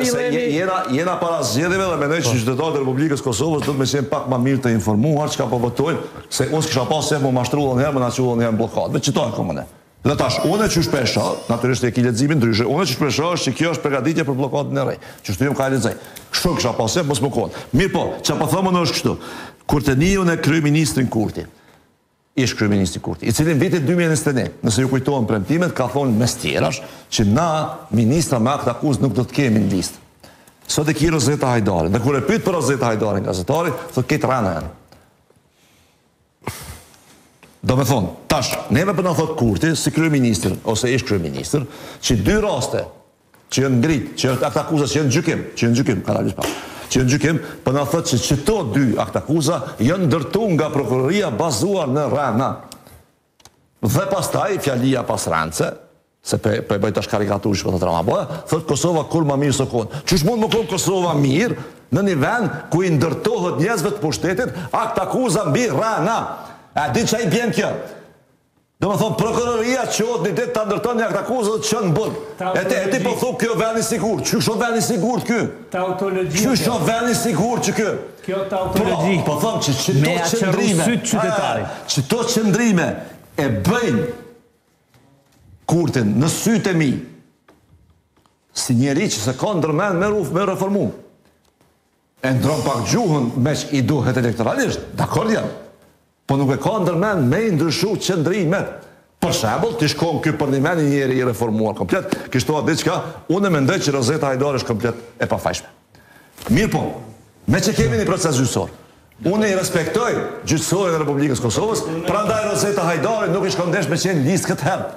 Se jena, jena para zgjedhjeve dhe mendoj që po. qytetarët e Republikës Kosovës duhet me qenë pak ma mirë të informuar çka po votojnë, se unë s'kisha pas qef m'u mashtru edhe një herë, me na çu edhe një herë në bllokadë. Veç qëta e kam unë. Dhe tash, unë qysh po e shoh, natyrisht e ki leximin ndryshe, unë qysh po e shoh është që kjo është përgatitje për bllokadën e re. Qështu jam ka e lexoj. Kështu kisha pas qef mos me konë. Mirëpo, çka po them unë është kështu. Kur të niju në kryeministrin Kurti, ish kryeministri Kurti, i cili në vitin 2021, nëse ju kujtohen premtimet, ka thonë mes tjerash që na ministra me akt akuzë nuk do të kemi në listë. Sot e ki Rozeta Hajdarin. Dhe kur e pyet për Rozeta Hajdarin gazetari, thotë këtë rrena janë. Do me thonë, tash, neve po na thotë Kurti, si kryeministër, ose ish kryeministër, që dy raste, që janë ngrit, që janë aktakuza, që janë gjykim, që janë gjykim, ka dalë pak, që janë gjykim, po na thotë që qëto dy aktakuza janë ndërtu nga prokuroria bazuar në rrena. Dhe pastaj, fjalia pas rrence, se pe, pe bëj tash karikaturë që po thotë Rama Boja, thotë Kosova kur ma mirë s'o konë. Qysh mund me konë Kosova mirë në një vend ku i ndërtohet njerëzve të pushtetit aktakuza mbi rrena. A di çka i bjen kjo? Do me thonë, prokuroria çohet një ditë ta ndërton një aktakuzë dhe të çon në burg. E ti, e ti po thu kjo vend i sigurt. Qysh o vend i sigurt ky? Tautologji. Qysh o vend i sigurt që ky? Kjo tautologji. Po, po them që qëto qëndrime, qëto qëndrime e bëjnë Kurtin në sytë e mi si njeri që s'e ka ndërmend me ruf, me reformu. E ndron pak gjuhën meqë i duhet elektoralisht, dakord jam. Po nuk e ka ndërmend me i ndryshu qëndrimet. Për shembull, t'ish kon ky përnjëmend një njeri i reformuar komplet, kish thënë diçka, unë mendoj që Rozeta Hajdari është komplet e pafajshme. Mirëpo, meqë kemi një proces gjyqësor, unë i respektoj gjyqësorin e Republikës Kosovës, prandaj Rozeta Hajdari nuk i shkon ndesh me qenë listë këtë herë.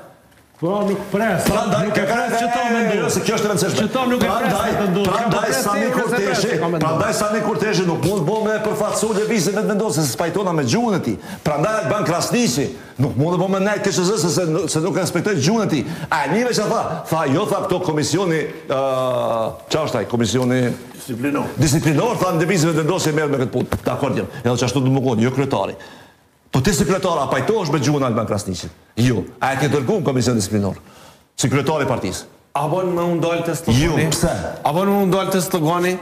Po nuk pres. Prandaj nuk e pres që to me ndodh. Se kjo është e rëndësishme. Që to nuk e pres të ndodh. Prandaj Sami Kurteshi, prandaj Sami Kurteshi nuk mund bo me përfaqësu lëvizjen Vetëvendosje se s'pajtona me gjuhën e tij. Prandaj Alban Krasniqi nuk mund bo me nejt KQZ se se, se nuk e respektoj gjuhën e tij. A e nive që tha? Tha jo tha këto komisioni ë uh, është ai komisioni disiplinor. Disiplinor tha në lëvizjen Vetëvendosje merret me këtë punë. Dakord jam. Edhe qashtu do me konë, jo kryetari. Po ti si kryetar a pajtohesh me gjuhën e Alban Krasniqit? Jo. A e ke dërgu në komision disiplinor? Si kryetar i partisë? A bon me u ndal te slogani? Jo, pse? A bon me u ndal te slogani?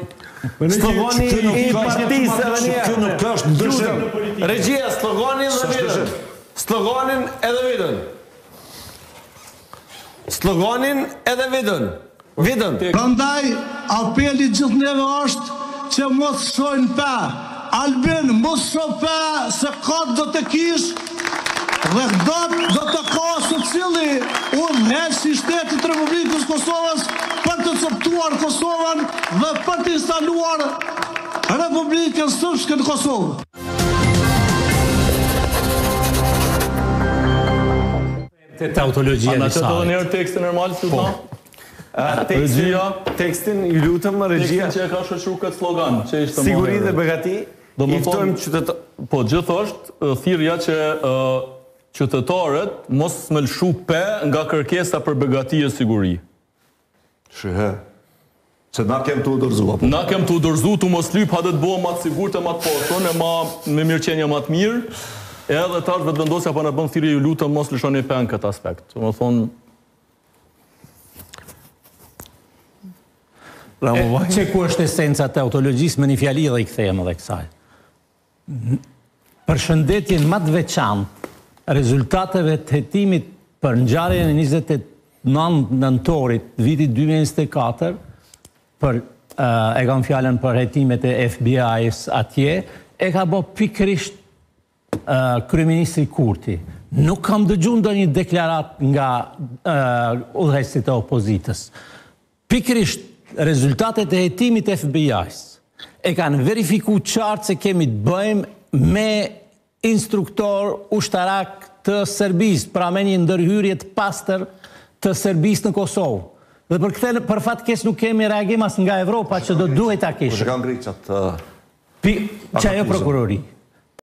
Slogani i partisë edhe një herë. Kjo nuk është ndryshim. Regjia, sloganin dhe videon. Sloganin edhe videon. Sloganin edhe videon. Videon. Prandaj, apeli gjithë neve është që mos lëshojnë pe. Albin, mos lësho pe se kot do të kish dhe kot do të ka secili udhëheqës i shtetit të Republikës Kosovës për të copëtuar Kosovën dhe për të instaluar Republikën Srpske në Kosovë. Te tautologjia e A na qet edhe një herë tekstin normal si po. Tekstin, tekstin, ju lutem, regjia. Tekstin që e ka shoqëru këtë slogan, që ishte më Siguri dhe begati, i ftojmë qytetarët... Po, gjithë është thirrja që qytetarët mos me lëshu pe nga kërkesa për begati e siguri. Shihe. Se na kem tu u dorëzu, apo? Na kem tu u dorëzu, tu mos lyp, hajde të bëhem ma të sigurt e ma të pasun e ma me mirëqenie ma të mirë. Edhe tash Vetëvendosja po na bën thirrje ju lutem mos lëshoni pe në këtë aspekt. Domethënë Qe ku është esenca e tautologjisë me një fjali dhe i kthehem edhe kësaj. Përshëndetjen ma të veçantë rezultateve të hetimit për ngjarjen e 29 nëntorit të vitit 2024 për e kam fjalën për hetimet e FBI-s atje, e ka bo pikërisht kryeministri Kurti. Nuk kam dëgju ndonjë deklaratë nga udhëheqësit e opozitës. Pikërisht rezultatet e hetimit të FBI-së e kanë verifiku qartë se kemi të bëjmë me instruktor ushtarak të Serbisë, pra me një ndërhyrje të pastër të Serbisë në Kosovë. Dhe për këtë për fat keq nuk kemi reagim as nga Evropa që do duhej ta kishim. Kush e ka ngritur qatë Pi, që ajo prokurori.